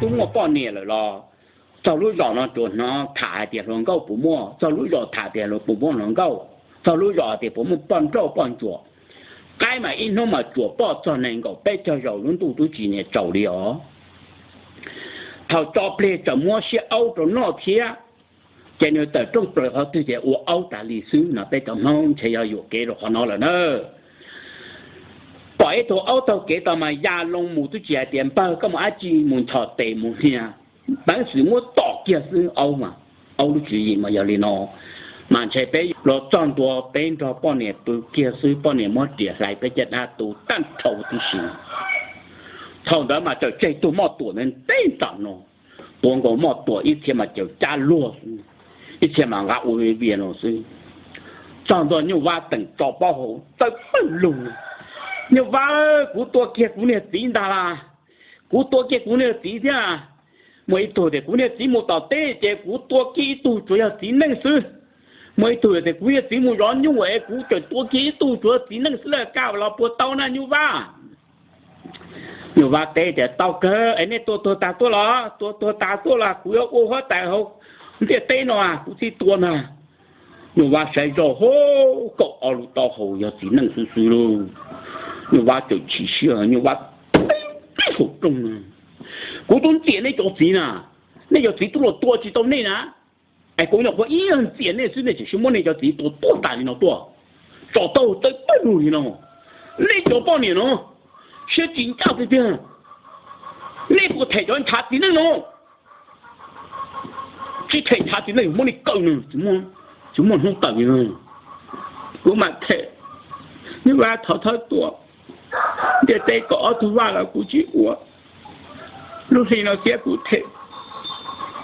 Tub muaj poj niam lawm los txog lub zos no tsuas hnov tham hais tias hluas nkauj puas muaj, txog lub zos tham tias puas muaj hluas nkauj, txog lub zos hais tias puas muaj poj nrauj poj ntsuam. Qaib mas ib hnub mas tsuam poj txog nees nkaum peb caug zaus lub ntuj twb tsis niam tsaus li os. Thaum tso plig tseem muab siab aub rau noj thiab. Ces nws tawm rooj plaws qhov twg ces ua aub tas li xwb no. Peb cov Hmoob ntshe yog yuam kev rau qhov no lawm na. Pom ib tug aub taug kev tau mas ya loo mus twb tsis hais tias npawg koj mus dab tsi, mus nchos tes mus hnia, peev xwm muab tom kiag xwb aub mas. Aub lub tswv yim mas yog li no. Mas ntshe peb los txog ntua peb nrog poj niam pw kiag xwb, poj niam muab riam hlais peb caj dab tu tag nrho tib si. Thaum ntawd mas txawm tseg tug moj tuam ntawd ntev nram no, tuav nkaus moj tuam ib txhia mas caws cab luag xwb, ib txhia mas nqa ua vias no xwb. Txog ntua Nyuj Vab teem tso plaub hau txawj pawg lug, Nyuj Vab, kuv tua kiag kuv niag txiv ntag las, kuv tua kiag kuv niag txiv thiab. Muaj ib tug tias kuv niag txiv mus tom teb ces kuv tua kiag ib tug tsuas yog txiv neej xwb. Muaj ib tug tias kuv niag txiv mus zov nyuj es kuv tseem tua kiag ib tug tsuas yog txiv neej xwb, lawv kaj los puas tau na Nyuj Vab? Nyuj Vab teb tias tau kawg es nej tua tuag tas tuaj los? Tua tuag tas tuaj los kuv yuav ua huab tais hauv ntiaj teb no kuv thiaj tua na. Nyuj Vab saib zoj hauv kaum ob lub taub hau yog txiv neej xwb xwb lauj. Nyuj Vab txawm chim siab, Nyuj Vab teb saum rooj na, kuv twb ntxias nej cov txiv na, nej cov txiv twb los tua tsis tau nej na. Es kuv nyuam qhuav ib nyuag ntxias nej xwb nej tseem sim muab nej cov txiv tua tuag tas li no tuaj, tso taub hau txawj pawg lug li no. Nej cov poj niam no siab tsis ncaj tiag tiag, nej puas them cov ntshav txiv neej no? Tsis them ntshav txiv neej muab nej kaw no, tsis muaj hnub tawm li no. Kuv mam them, Nyuj Vab thov thawb tua, ntiaj teb kaum ob tug vaj los kuv tsis ua, lub hli no thiab kuv them.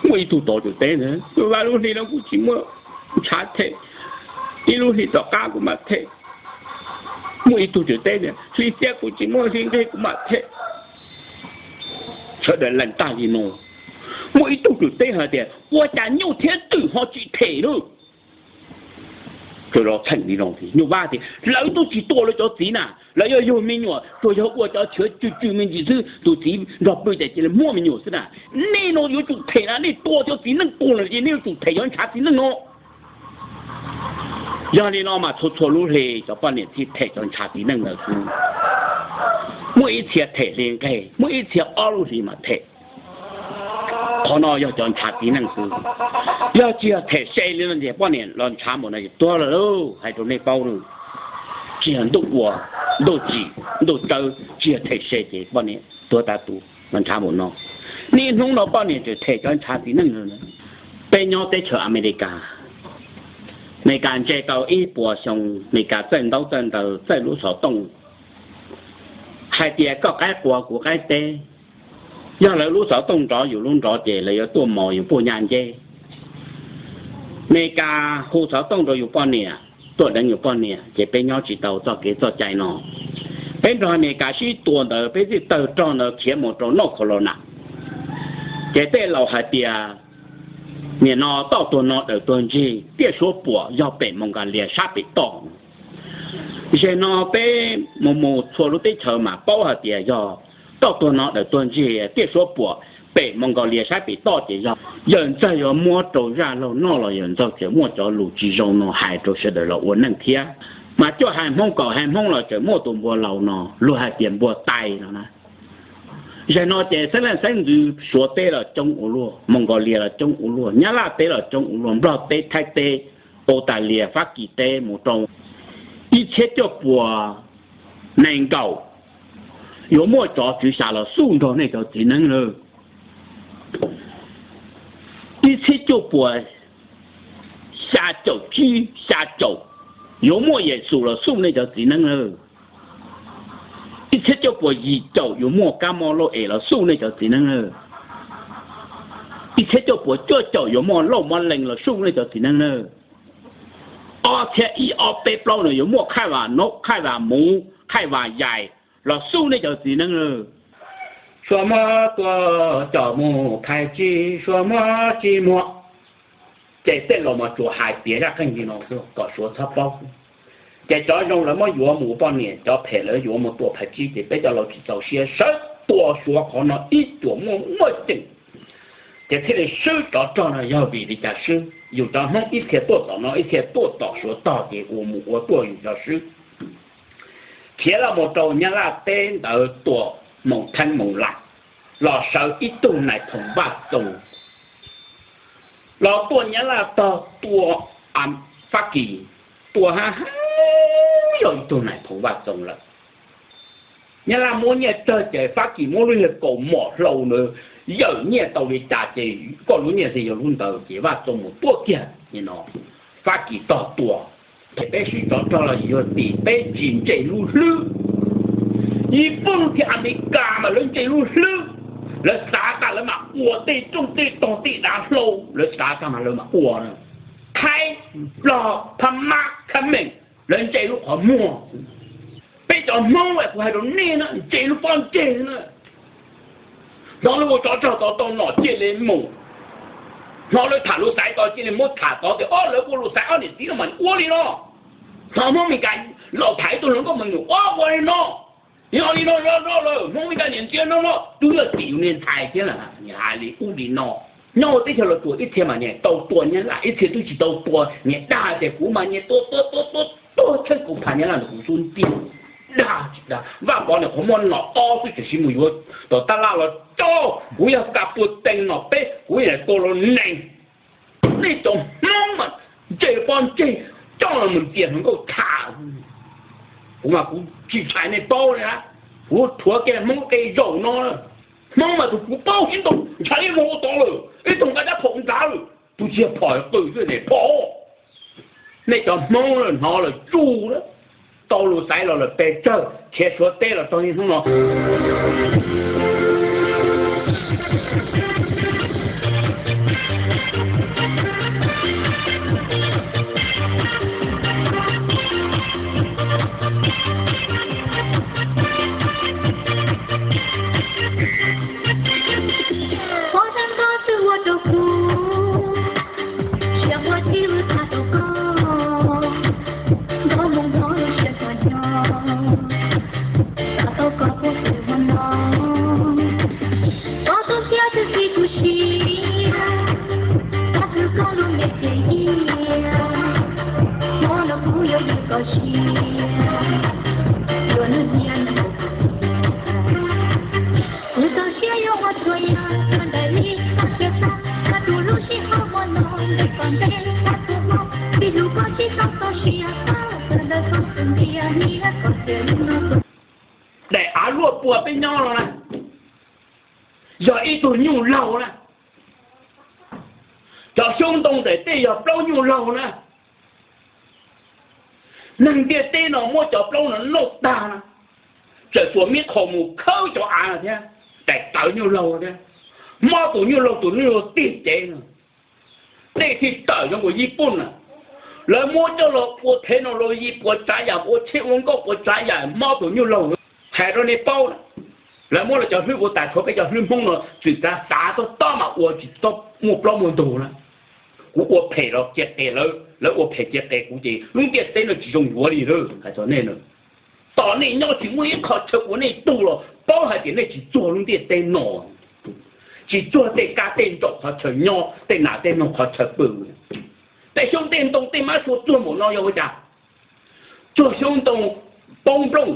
Muaj ib tug tod teb ntag, Nyuj Vab, lub hli no kuv tsis muaj ntshav them, ib lub hli tom qab kuv mam them. Muaj ib tug teb tias hli xiab kuv tsis muaj, hli nqig kuv mam them. Sawv daws lees tag li no, muaj ib tug teb hais tias ua cas nyuj thiab twm ho tsis them lawm? Txawm los txheem li no, Nyuj Vab tias lawv twb tsis tua lawv cov txiv na, lawv yog yug me nyuam tsuas yog ua cov chaw tsw tsw me ntsis xwb, tus txiv nrog pw ces cia li muab me nyuam xwb na. Nej no yuav tsum them na, nej tua cov txiv neej tuag lawm ces nej yuav tsum them cov ntshav txiv neej no. Yog li no mas txhua txhua lub hli cov poj niam thiaj them cov ntshav txiv neej ntawd xwb. Muaj ib txhia them hli nqeg, muaj ib txhia ob lub hli mam them. Qhov no yog cov ntshav txiv neej xwb. Yog tsis yog them se li no ces poj niam los ntshav npaum no ces tuag lawm lauj, hais rau nej paub lauj. Tsis yog ntuj ua, ntuj tsim, ntuj tsawb, tsis yog them se ces poj niam tuag tas tus los ntshav npaum no. Niaj hnub no poj niam tseem them cov ntshav txiv neej no. Peb nyob teb chaws Amelikas, Amelikas ntse tau ib puas xyoo, Amelikas txawj ntaub txawj ntawv, txawj lub xov tooj, hais tias koj qaib qua kuv qaib teb, yog lawv lub xov tooj nrov yus lub nrov ces lawv yuav tuaj mos yus puj nyaj nceb. Amelikas hu xov tooj rau yus poj niam, tuaj deev yus poj niam ces peb nyob tsis tau txoj kev txoj cai no. Peb nrog Amelikas sib tua ntawd peb thiaj tawg rog ntawd khiav mus rau North Carolina. Ces tej laus hais tias nim no toj tuag no dawm tuag ntsig, tiaj suab puam yog pem Mongolia sab pem toj. Zem no peb mus mus txhua lub teb chaws mas paub hais tias yog toj tuag no dawm tuag ntsig, tiaj suab puam pem Mongolia sab pem toj ces yog yawm ntxawg yuav muab rau zaj laug noj los yawm ntxawg tseem muaj cov lus tsis zoo no hais rau sawv daws los ua neej thiab. Mas cuaj hais Hmoob kaum hais Hmoob los tseem muaj tus npua laus no luag hais tias npua tais no na. Zem no ces xeeb leej xeeb ntxwv Suav teb los coob ua luaj, Mongolia los coob ua luaj, Nyab Laj teb los coob ua luaj, Nplog teb, Thaib teb, Australia, Fab Kis teb mus rau ib txhiab cuaj puas nees nkaum yuav muaj tsov tswv xya los xuj nrog nej cov txiv neej lawm. Ib txhiab cuaj puas xya caum tsib xya caum yuav muaj Yexus los xuj nej cov txiv neej lawm. Ib txhiab cuaj puas yim caum yuav muaj kab mob lauj es los xuj nej cov txiv neej lawm. Ib txhiab cuaj puas cuaj caum yuav muaj lauj mob lees los xuj nej cov txiv neej lawm. Ob txhiab ib ob peb plaub no yuav muaj khai vam naub, khai vam muv, khai vam yais los xuj nej cov txiv neej lawm. Suav muab tua coj mus phais tsib, Suav muab tsib muag. Ces tej laus mas tsuas hais piav zaj qeej li no kom Suav txhob paub. Ces cov zoo lawv muab yuav mus ua poj niam, cov phem lawv yuav mus tua phais tsib, ces peb cov laus tsis txaus siab sawv Tua Suav qhov no ib txhia muaj muaj ceem, ces thiaj li swb tsov rog no yog vim li cas swb? Yus cov Hmoob ib txhia tuaj tom no, ib txhia tuaj tom Suav tog, ces ua mus ua tuaj yus cov swb. Khiav los mus rau Nyab Laj teb ntawd tua Moos Theeb Moos Laim, los sawv ib tug Nais Phoos Vaj Txoo, los tua Nyab Laj tog, tua Fab Kis, tua hab hab yog ib tug Nais Phoos Vaj Txoo lawm. Nyab Laj muab nyiaj tsawg ces Fab Kis muab lub yawg kaus mom hlau ntawd yawm nyiaj tau li cas ces koj lub nyiaj xwb yog lub ntawd ces Vaj Txoo mus tuaj kiag no, Fab Kis tog tua. Ces peb swb tsov rog los yog tim peb tsis ntse lub hlwb. Yiv Pooj thiab Amelikas mas lawv ntse lub hlwb, lawv xav tas lawv mam ua tej rooj tej tog tej dav hlau, lawv xav tas mas lawv mam ua. Thaib, Nplog, Phab Mab, Khab Meem, lawv ntse lub qhov muag. Peb cov Hmoob es kuv hais rau nej na, ntse lub pob ntseg na. Hnov lawv ua tsov rog tod tau nom cia li mus, hnov lawv tham lus xaiv tod cia li muab tham tod tias ob lawv ua lus xaiv ob niam txiv no mas ua li no. Hnov Hmoob Mes Kas los tham ib tug hluas nkauj mas nws ob ua li no, yog li no, yog no lawm Hmoob Mes Kas niam ntsia no no, twb yog tim yus niag ntxhais thiab lawm, hais li ub li no. Nyob ua teb chaws Los Tsuas ib txhia mas nyias tau tua Nyab Laj, ib txhia twb tsis tau tua, nyias dag tias kuv mas nyias tua tua tua tua tua tshawb kuv phav Nyab Laj ntawm kuv xub ntiag. Dag tsis dag, Vaj Pov nim qhuav muaj nom ob xwb, tseem siv mus yuav tom tab laj los coj, kuv yog kas puas tees nom peb, kuv yog tua los nees. Nej cov Hmoob mas ntse pob ntseg, coj los mus ntxias hluas nkauj tham. Kuv mas kuv tsis tshais nej paub li na, kuv rhuav kiag Hmoob qe zaum no. Hmoob mas tus kuv paub ib tug ntshai ib mus ua tod lawm, ib tug nqa rab phom nrad lawm, tus tsis yog phom qw xwb ne phom. Nej cov Hmoob hnov lawm tsuj lawm, tau lus xaiv los lawm pes tsawg, khiav Suav teb los txog niaj hnub no. Pob zeb nrog twb ua rau kuv, siab muaj txij wb txhaj rau koj, nrog mus nrog wb siab txom nyem, xav tau koj puas pom hmo no. Koj tus siab twb txi kuv siab, koj twb koj lub npe tias Yias, hmo no kuv yuav yws koj siab, yuav nws niam. Kuv txaus siab yuav ua txhua yam koj ntawm li koj siab tag, koj tus lub sij hawm hmo no ntes koj ntes tag kuv hmo, txij hlub koj tsis txhob txaus siab tag, koj ntawm koj tus ntiag niam koj tias li no. Daim av luaj puag peb nyob no na, yog ib tug nyuj laug na. Cov xyoob ntoo ntawm tej yog plaub nyuj laug na. Neeg ntiaj teb no muab cov plaub no noj tag na, tseem tuam mib qho mus khawb cov av no thiab, daim tawv nyuj laug thiab, mob tus nyuj laug tus nyuj laug tiag cev no. Tej thiaj tawm zoo nkaus Yiv Pooj na, lawv muab coj los ua thev no los Yiv Pooj tsav yam, ua tsheb ua nkauj ua tsav yam, mob tus nyuj laug. Hais rau nej paub na, lawv muab lawv cov hlwb ua tas, tshuav peb cov hlwb Hmoob no txwm txav xav toj tob mas ua tsis tau muaj plaub muaj ntug na. Kuv ua phem los cia qe lawv, lawv ua phem cia qe kuv ces lub ntiaj teb no tsis zoo yuav li lawm hais txog nej na. Tos nej nyob tsis muaj ib qho chaw ua nej tug los paub hais tias nej tsis txuag lub ntiaj teb no, tsis txuag tej kab tej ntsaum qhov chaw nyob, tej nas tej noog qhov chaw pw. Tej xyoob tej ntoo tej mab sua txuag npaum no yog ua cas? Txuag xyoob ntoo, poob nplooj,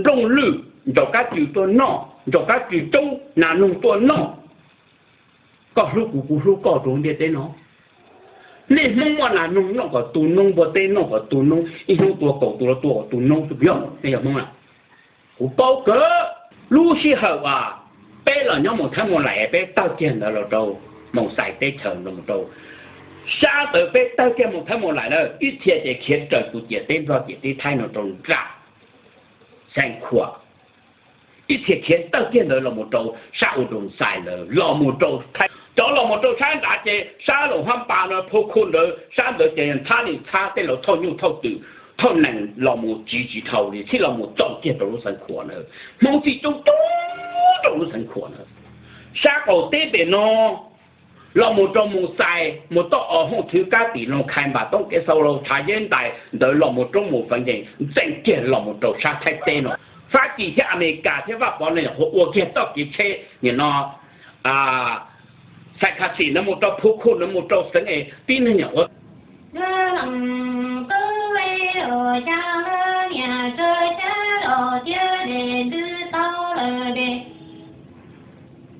nplooj lwj, ntsaum kab tsw tuaj noj, ntsaum kab tsw coob, nas noog tuaj noj. Koj hlub kuv, kuv hlub koj rau lub ntiaj teb no. Nej Hmoob muaj nas noog noj kom tu noob, npua teb noj kom tu noob, ib hnub tua kaum tus los tua kom tu noob xwb puas yog? Nej yog Hmoob na. Kuv paub kawg. Lub sij hawm uas peb los nyob Moos Thaib Moos Laim, peb tawg kiag ntawd los rau Moos Xais teb chaws los rau sab ntawd, peb tawg kiag Moos Thaib Moos Laim lawm, ib txhia ces khiav raws tus ciam teb Nplog ciam teb Thaib no rau nram Xeev Khuam, ib txhia khiav tawg kiag ntawd los mus rau sab ua rau Xais lawm, los mus rau Thaib. Cov los mus rau sab nrad ces sab Loos Hab Npas no, Phu Khu ntawd, sab ntawd ces Thab Nis Thab tej laus thauj nyuj thauj twm thauj nees los mus tsiv tsis dhau li, thiaj los mus txaus kiag rau lub Xeev Khuam ntawd. Hmoob txij coob coob rau lub Xeev Khuam ntawd. Sab qaum teb pem no los mus rau Moos Xais, mus toj os Hooj Thwv Kab Tim, Loos Khais Npas, Toob Kev Xau, Laus Tshav Yeb Ntais ntawd los mus roob mus Feev Yees, ntxeem kiag los mus rau sab Thaib teb no. Fab Kis thiab Amelikas thiab Vaj Pov no nyuam qhuav ua kiag txoj kev tsheb nim no, Xais Khas Xis no mus rau Phu Khu no mus rau xeev es tib neeg nyuam qhuav Ntxhais nam mus tub le, ua cas lawv niam tsa cab los tiab de ntws tau lawm de.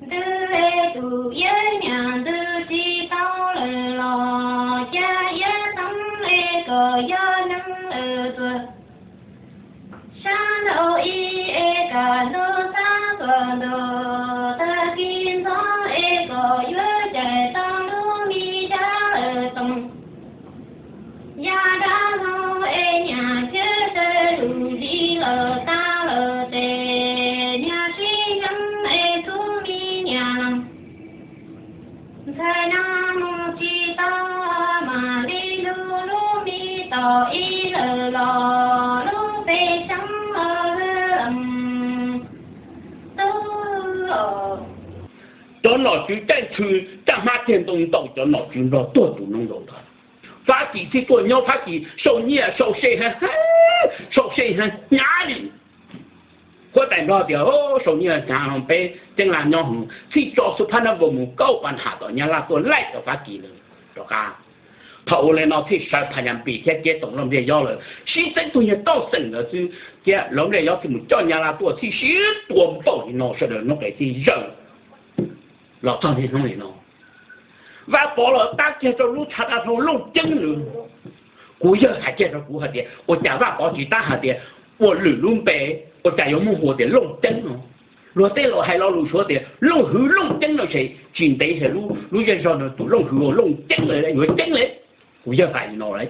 Ntws le tus iab niam ntws tsis tau lawm los cas iab xeeb le kom yog neeg lawm tuag. Sab nraud ib es kaj ntug xab tuam ntuj, tag kis ntxov es kom yuav cais tau lub me dab lawm toom. Yaj dab hlau es niam thiab txawj lus zis lawm tag lawm tes niag sib nceeb es tub me niam lees. Ntxhais nam mus tsis tau, mam li lug lub me tom ib lawm los lub pej xeem los lwj lees. Tub, cov nom tswv caij ntxhw caj hmab tiag ntoo ntaus cov nom tswv nplog tuag tus noob ntaus ntag. Fab Kis txhij tuaj nyob Fab Kis sau nyiaj sau se, sau se hnyav li. Huab tais nplog tias sau nyiaj hnyav no peb ceeb laj nyob hwv, txhij tso xub phab nab vau mus kaub pas nham tom Nyab Laj tuaj laij rau Fab Kis lawm rov qab. Thaum ua li no txhij sawv Phas Nyas Npis thiab Ceeb Toom Lauj Npliaj Yob lawm sib txeeb tug niag toj xeem ntawd xwb, thiab Lauj Npliaj Yob txhij mus coj Nyab Laj tuaj txhij sib tua npaum li no sawv daws hnub qes txhij zawm los txog niaj hnub li no. Vaj Pov los tab kiag rau lub tshav dab hlau Looj Ceeb lawm. Kuv yawg hais kiag rau kuv hais tias ua cas Vaj Pov tsis tab hais tias ua lwm lub npe, ua cas yuav muaj hu tias Looj Ceeb no. Luag tej laus hais lo lus Suav tias Looj Hwv Looj Ceeb no ces tsis ntev ces lub zej zog no tus Looj Hwv ua Looj Ceeb lawm yuav ceeb li. Kuv yawg hais li no lawm,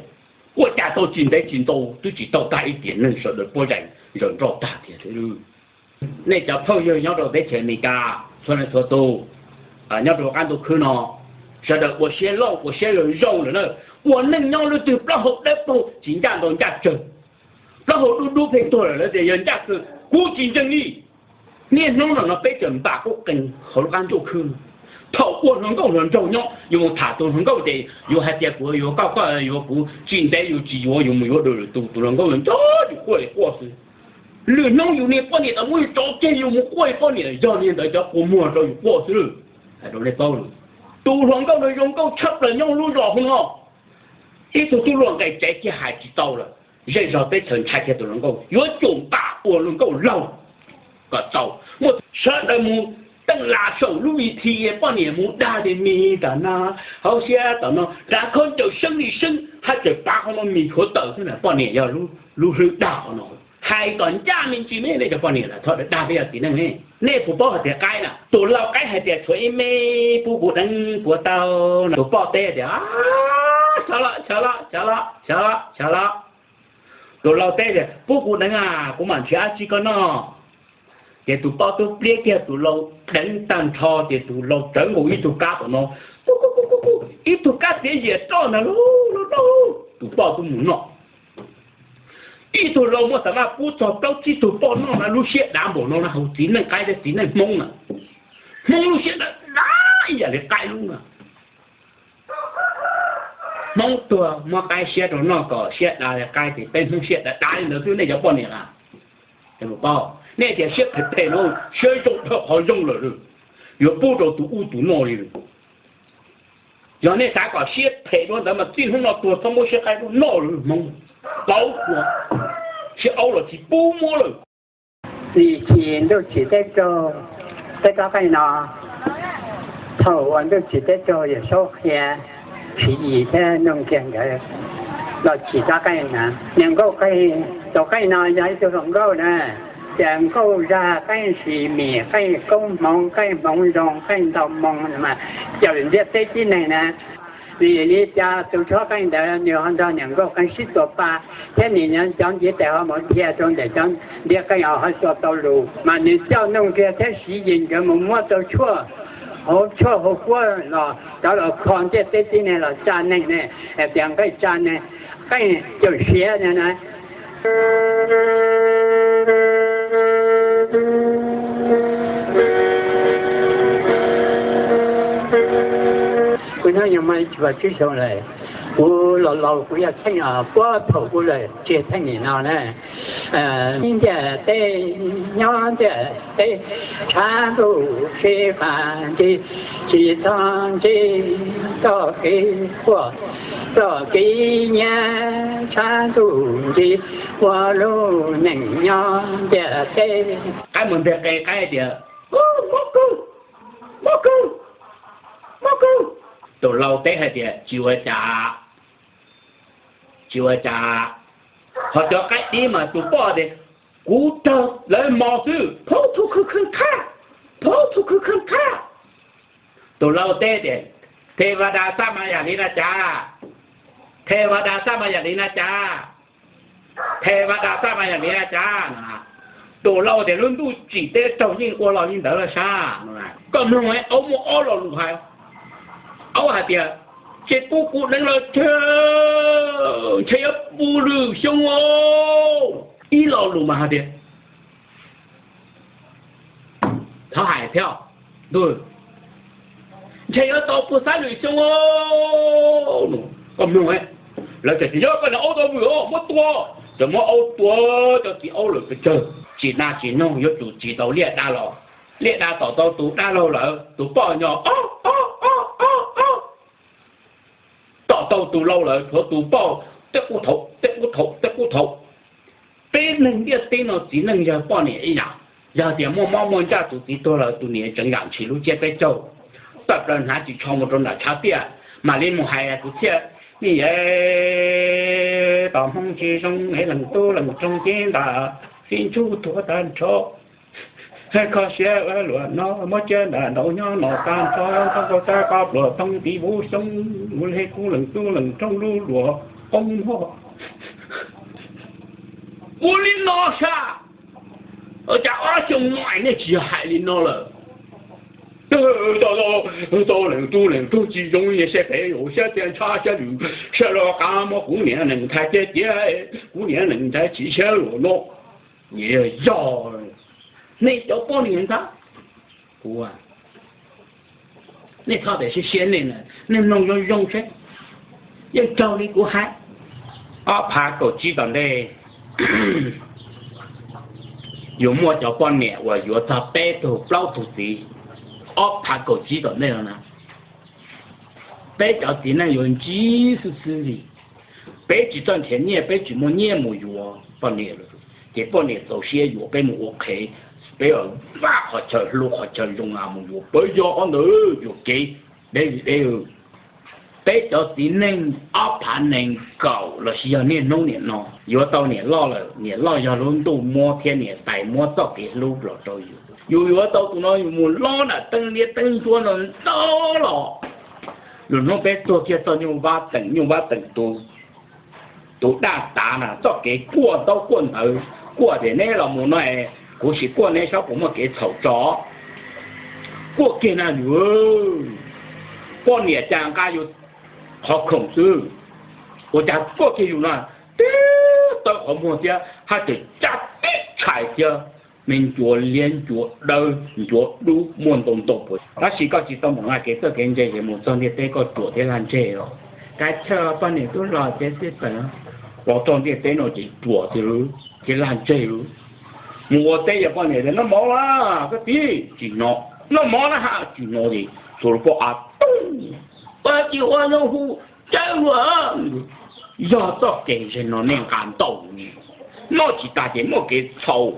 ua cas tau tsis ntev tsis ntau twb tsis tau tag ib tiam neeg sawv daws puab zais zaws nroj tag tiag. Nej cov phooj ywg nyob rau teb chaws Amelikas txhua leej txhua tus, nyob rau qab ntuj khwb no, sawv daws ua siab loj ua siab zoo lawm na. Ua neej nyob lub twg plaub hau dawb paug tsis ncaj ntau ncaj tsawg, plaub hau dub dub pheej tuag lawm lawv tias yog ncaj kawg, kuv tsis ntseeg li. Niaj hnub no no peb tseem npam qub qees hauv lub qab ntuj khwb. Thaum ua hluas nkauj hluas nraug nyob yus mus tham tus hluas nkauj ces yus hais tias kuv yuav koj, koj yuav kuv, tsis ntev yus tsis yuav yus mus yuav dua lwm tus, tus hluas nkauj yuav nco yus quaj li quaj xwb. Lwm hnub yus niag poj niam tau muab yus tso tseg yus mus quaj li poj niam, yog niag ntawd cov quas muag rau yus quaj xwb. Hais rau nej paub, tus hluas nkauj no zoo nkauj tshaj plaws nyob lub zos hauv no. Ib tug tub luaj nqes tsev kiag hais tsis tau lawm. Zej zog teb chaws ntshai kiag tus hluas nkauj, yuav tsum npam ua hluas nkauj laug kom txaus. Muaj sawv daws mus teej las saum lub vi thi, poj niam mus dag tias mis tam no, hauv siab tom no, rav khaub ncaws seeb li seeb, haj tseem pav qhov no mis tshuav tawm xwb na. Poj niam yog lub hlwb dag qhov no. Hais kom ncaj me ntsis me, nej cov poj niam lawm thov dag peb yog txiv neej ne. Nej puas paub hais tias qaib na, tus laug qaib hais tias tshuav ib me, pub kuv deev puav tau no. Tus poj teb tias, Chaw loj, chaw loj, chaw loj, chaw loj, chaw loj. Tus laug teb tias, Pub kuv deev a, kuv mam nrhiav dab tsi koj noj. Ces tus poj tub pliab kiag tus laus deev tag nrho ces tus laus tsawv nkaus ib tug kab tom no, ib tug kab txiav zias roj ntag lauj, tus poj tub mus noj. Ib tug laus muaj xav maj pub txog plaub tsib tug poj noj na, lub siab dav npaum no na, hauv txiv neej qaib thiab txiv neej Hmoob na. Hmoob lub siab dav dav ib yam li qaib lub na. Hmoob tuag muab qaib siab rau noj kom siab dav li qaib, ces peb Hmoob siab dav dav li ntawd xwb nej cov poj niam a. Nej tias siab phem phem no, siab zoo dhau qhov zoo lawm, yuav pub rau tus ub tus no li lawm. Yog nej xav kom siab phem dua ntawd mas txij hnub no tuag txhob muab siab qaib noj lawm Hmoob. Pauv, siab aub los tsis pub muab lawm. Txi tsis Ntuj Tsim Teb Raug, teb tsob qeej no, thaum uas Ntuj Tsim Teb Raug Yawm Saub qhia Siv Yis thiab Nuj Nkiag nkawd los tsim tsob qeej na. Niam nkauj qeej, tus qeej no yog ib tug hluas nkauj na, tias nkauj zag qeej Sis Mis qeej koob hmoov qeej hmoov zoo qeej ntau moo mas cawm ntiaj teb tib neeg na. Vim li cas tus tshuab qeej ntawd nws ho nrog niam nkauj qeej sib tua pa, thiab nws nyob cov ntiv tes ho mus dhia rau ntawm cov ntiv qeej ho tua tau lus, mas nws coj Nuj Nkiag thiab Siv Yis nkawd mus muab tau tshuaj, hauv tshuaj hauv kuab los rov los kho ntiaj teb tib neeg los tsa neeg ne, tias nqaij tsa neeg, qeej cawm siav na. Kuv nyob Nyab Laj tsis xyoo lawm, Kuv los laus kuv yog Theej os, puag thaum kuv lawm tsis yog Theej nim no na. Ntiaj teb nyob ntiaj teb, tshav ntuj sib qab ntsis, tsis txhob ntsis txoj kev quaj, txoj kev nyiav, tshav ntuj ntsis ua lub neej nyob ntiaj teb. Qaib mus nteg qe, qaib tias, Mob kub, mob kub, mob kub. Tus lau teb hais tias, Tsis ua cas, tsis ua cas. Ho cov qaib dib mas tus poj tias, Kuv raug lawv mos xwb, phaub txhub khwb khwb qhab, phaub txhub khwb khwb qhab. Tus lau teb tias, Thes Vas Das xab mas yam li na cas, Thes Vas Das xab mas yam li na cas, Thes Vas Das xab mas yam li na cas. Tus lau tias, Lub ntuj tsim teb raug yeej ua los li ntawd los sab. Koj mloog, aub muaj ob lo lus hais. Aub hais tias, Ces kuv kuv deev los tseg, ntshe yuav puv lwm xyoo os. Ib lo lus mas hais tias, Thov hais thiab, ntshe yuav tau puv xab lwm xyoo. Koj mloog, lawv tias, Tsis yog, koj niag aub tau vwm os, muab tua. Ces muab aub tua, cov txiv aub lawm pes tsawg, tsim na tsis noog, yuav tsum tsim tau liaj dab los. Liaj dab tom tau tus dab laug lawm, tus poj nyo, Ob, ob, ob, ob, ob. Tom tau tus lau lawm, tshuav tus poj, tej qub thaum, tej qub thaum, tej qub thaum. Peb neeg ntiaj teb no txiv neej yog poj niam ib yam. Yog tias muaj mob muaj ntsaj, tus txiv tuag lawm, tus niam tseem yam ntshis lub tsiab peb caug, tawm plaws hnav tsis tsho mus rau nram tshav tiaj, mam li mus hais tus txhiaj, Nej yawm, tos Hmoob tsis zoo es leej tub leej roog cev ntawm, sib ntsuj tuag tag nrho. Kho siab ua luaj no, muab tsiab nram nraud nyob no tag nrho, thoob kauj txab qab pluas thoob tiv vuv xyoob, ua li kuv leej tub leej roog lub luam qoob muag. Ua li no sas, ua cas ob xyoo no nej tsis yog hais li no lawm? Tau leej tub leej roog tsis zoo li sab pem, ua siab tiag ntshai siab lwm, siab loj qab muab kuv niam neej ntxhais cia cia, kuv niam neej ntxhais chim siab luaj no. Yog, nej cov poj niam ntag, kuv, nej txhob tias siab siab, nej, nej mloog zoo zoo seb, yeej raug li kuv hais. Ob phav kaum tsib tom ntej, yus muaj cov poj niam uas yuav txog peb tug plaub tug txiv, ob phav kaum tsib tom ntej no na, peb cov txiv neej yuav ntsib xwb xwb li. Peb tsis txawj nrhiav nyiaj, peb tsis muaj nyiaj mus yuav poj niam, ces poj niam txaus siab yuav peb mus ua qhev, peb vaj qhov chaw hlub qhov chaw zoo mus yuav, peb yog qhov ntawd yuam kev deb deb. Peb cov txiv neej ob phav nees nkaum los sis yog niaj hnub nim no yuav tau niam loj lawm, niam loj yog lub ntuj muab thiab niam tais muab txoj kev hlub los rau yus. Yus yuav tau tus no yus mus lob nram teeb liab teeb ntsuab no ntau los, lwm hnub peb tuag kiag txog nyuj vab teem, nyuj vab teem tus daj tav na txoj kev kuaj ntaub kuaj ntawv, kuaj tias neb los mus no es kuv sim kuaj neb saib puas muaj kev txhaum tso. Kuaj kiag na yus, poj niam cas nqa yus qhov khoom xwb, ua cas kuaj kiag yus na, tib tawb qhov muag thiab haj tseem cab tib tshais thiab, me ncuav liab ncuav dawb ncuav dub muaj ntau ntau puas. Tab sis koj tsis tau mus nqa kev txawj kev ntse ces mus txog ntiaj teb koj ruam thiab lag ntseg os. Kav chawj, poj niam twb los ces xij peem, los txog ntiaj teb no ces ruam thiab, ces lag ntseg. Mus ua teb yog poj niam tias noj mov na koj txiv, tsis hnov, noj mov na ha, tsis hnov li, tsuas lub pob av tooj, ua tsis ua zoo hu, caw luag. Yog txoj kev ntse no nej nqa ntau, noj tsis tas ces muaj kev txhaum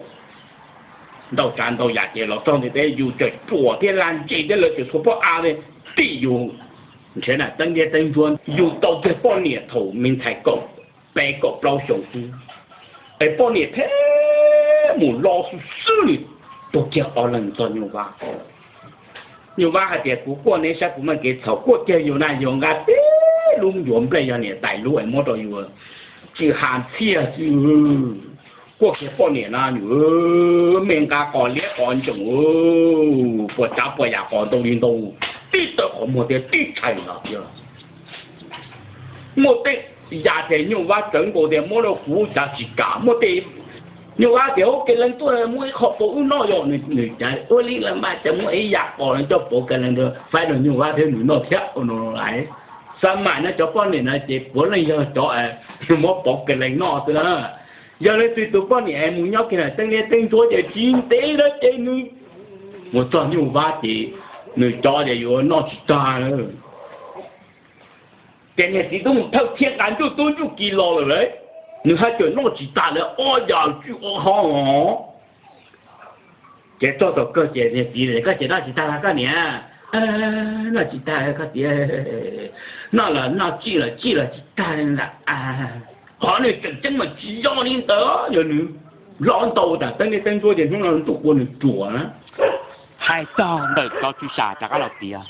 ntau tsav ntau yam ces los txog ntiaj teb yus tseem ruam thiab lag ntseg thiab lawv tseem txhua pob av li, tim yus nrhiav nram teeb liab teeb ntsuab. Yus tau kiag poj niam thaum me ntxhais kaum peb kaum plaub xyoo xwb, es poj niam phem mus loj xwb xwb li, tuag kiag ob leeg txog nyuj vab. Nyuj vab hais tias kuv kuaj neb saib puas muaj kev txhaum, kuaj kiag yus na yus nqa tib lub ncuav nplej yog niam tais lub es muab rau yus tsis has ntxhiaj xwb. Kuaj kiag poj niam na yus me nqa qos liab qos ntsoom, puas tsav puas yam qos ntau li ntau, tib tawb qhov muag thiab tib tshais los thiab. Muaj tej yam ces nyuj vab tsawv nkaus tias muab rau kuv tsav tsis kam, muaj tej nyuj vab tias ua kev leej tuaj muab ib qho pauv wb noj yom, nws cas ua li los mas cas muab ib yam qos coj pauv kev leej tuaj faib rau nyuj vab thiab nws noj thiab ua no lais. Xab maim no cov poj niam no ces puav leej yog cov muab pov kev lees noj xwb na. Yog leej twg tus poj niam mus nyob kiag ntawm teeb liab teeb ntsuab ces tsis ntev lawm ces nws mus txog nyuj vab ces nws cov ces yuav noj tsis tag. Ces niag txiv tub mus thawj thiab nqa ntsuj tub ntsuj ki los lawm lauj, nws haj tseem noj tsis tag lawm ob yam tswj ob hob os. Ces txog thaum kawg ces niag txiv tias, Koj tseem noj tsis tag los koj niam? Noj tsis tag koj tias, noj los noj, tsij los tsij los tsis tag li ntag. Qhov nws tseem ceeb mas tsis yog li ntawd, yog nws hlob ntau tas teeb liab teeb ntsuab ces hnub no ntuj ua nws ruam na. Hais txog ntawm cov tswv sam rov qab los tias,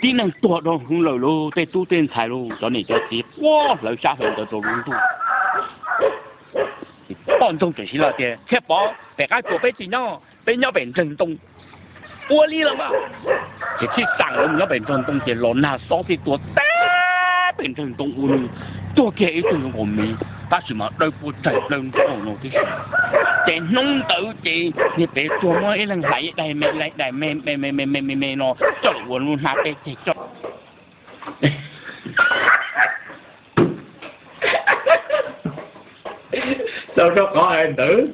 tib neeg tuag dhau hwv lawm lauj, tej tub tej ntxhais lauj, cov niam cov txiv quaj hlawv sab hlawv ntawv rau lub ntuj. Poj ntxoog tseem siv los tias, Txhiaj Pov, pem qab tsuas peb tsis nyob, peb nyob pem nreeg ntoo. Ua li los mas. Ces thiaj xav los nyob pem nreeg ntoo ces los nag xob thiaj tua tag pem nreeg ntoo ua nws tuag kiag ib tug zoo nkaus miv, tab sis mas dawb puab tsaig dawb nrog no tib si. Ces hnub ntawd ces niag pem tuag muab ib leeg hlais ib daig me, ib daig me me me me me me no coj los ua lub hnab peb ceg coj. Tau rau qhov hais ntawd.